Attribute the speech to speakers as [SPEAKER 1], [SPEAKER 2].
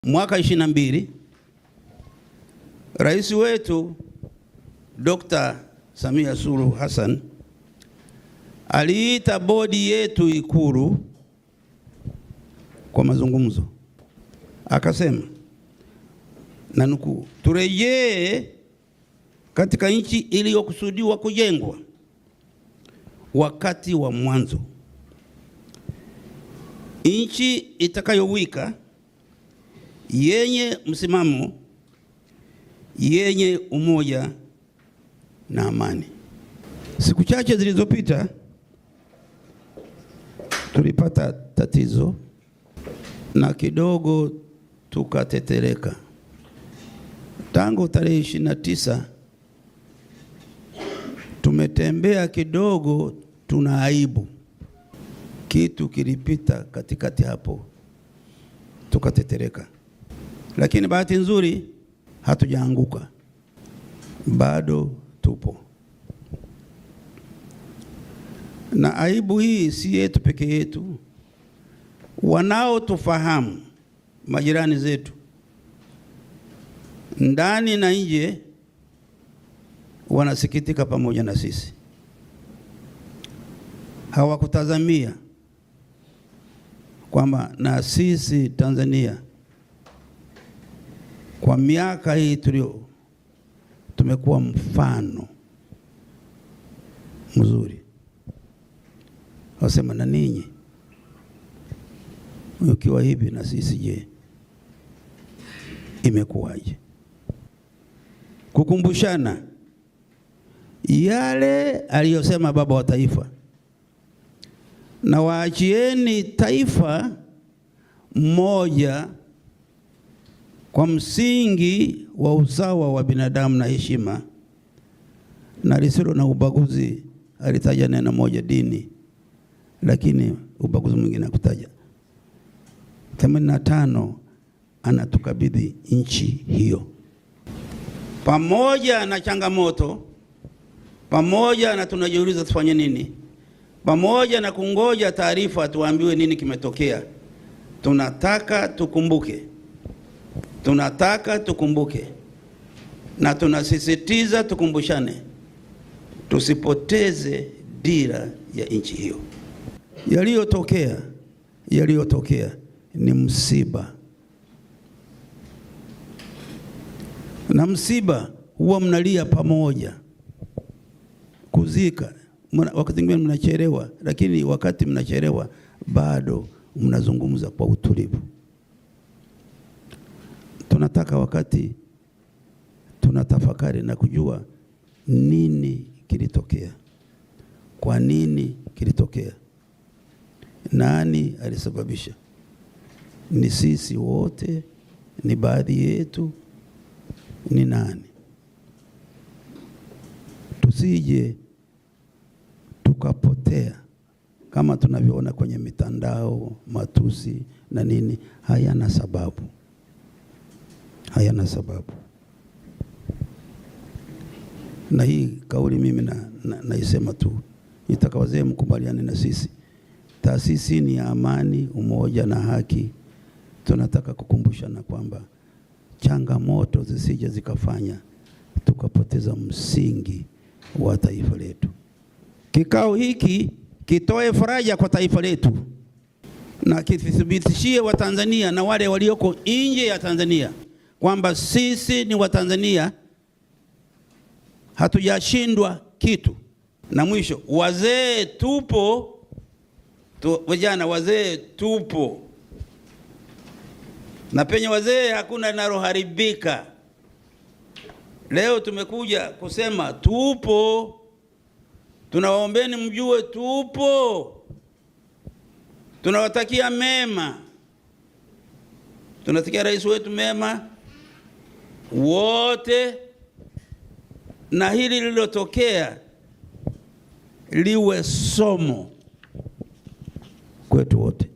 [SPEAKER 1] Mwaka 22 Rais wetu Dr. Samia Suluhu Hassan aliita bodi yetu Ikulu kwa mazungumzo, akasema na nukuu, turejee katika nchi iliyokusudiwa kujengwa wakati wa mwanzo, nchi itakayowika, yenye msimamo, yenye umoja na amani. Siku chache zilizopita tulipata tatizo na kidogo tukatetereka. Tangu tarehe 29 tumetembea kidogo, tuna aibu. Kitu kilipita katikati hapo tukatetereka, lakini bahati nzuri hatujaanguka, bado tupo. Na aibu hii si yetu peke yetu, wanaotufahamu majirani zetu ndani na nje wanasikitika pamoja na sisi. Hawakutazamia kwamba na sisi Tanzania kwa miaka hii tulio tumekuwa mfano mzuri. Wasema na ninyi ukiwa hivi na sisi je, imekuwaje? Kukumbushana yale aliyosema baba wa taifa, na waachieni taifa mmoja kwa msingi wa usawa wa binadamu na heshima na lisilo na ubaguzi. Alitaja neno moja, dini, lakini ubaguzi mwingine hakutaja. 85 anatukabidhi nchi hiyo, pamoja na changamoto, pamoja na tunajiuliza tufanye nini, pamoja na kungoja taarifa tuambiwe nini kimetokea. Tunataka tukumbuke, tunataka tukumbuke na tunasisitiza tukumbushane, tusipoteze dira ya nchi hiyo. Yaliyotokea, yaliyotokea ni msiba, na msiba huwa mnalia pamoja. Kuzika wakati mwingine mnachelewa, lakini wakati mnachelewa bado mnazungumza kwa utulivu. Tunataka wakati tunatafakari na kujua nini kilitokea, kwa nini kilitokea, nani alisababisha, ni sisi wote, ni baadhi yetu, ni nani? Tusije tukapotea kama tunavyoona kwenye mitandao, matusi na nini, hayana sababu, hayana sababu. Na hii kauli mimi naisema tu, nitaka wazee mkubaliane na sisi. Taasisi ni ya amani, umoja na haki. Tunataka kukumbushana kwamba changamoto zisije zikafanya tukapoteza msingi wa taifa letu. Kikao hiki kitoe faraja kwa taifa letu na kithibitishie Watanzania na wale walioko nje ya Tanzania kwamba sisi ni Watanzania, hatujashindwa kitu. Na mwisho, wazee tupo tu, vijana wazee tupo, na penye wazee hakuna linaloharibika. Leo tumekuja kusema tupo, tunawaombeni mjue tupo, tunawatakia mema, tunatakia rais wetu mema wote, na hili lililotokea liwe somo kwetu wote.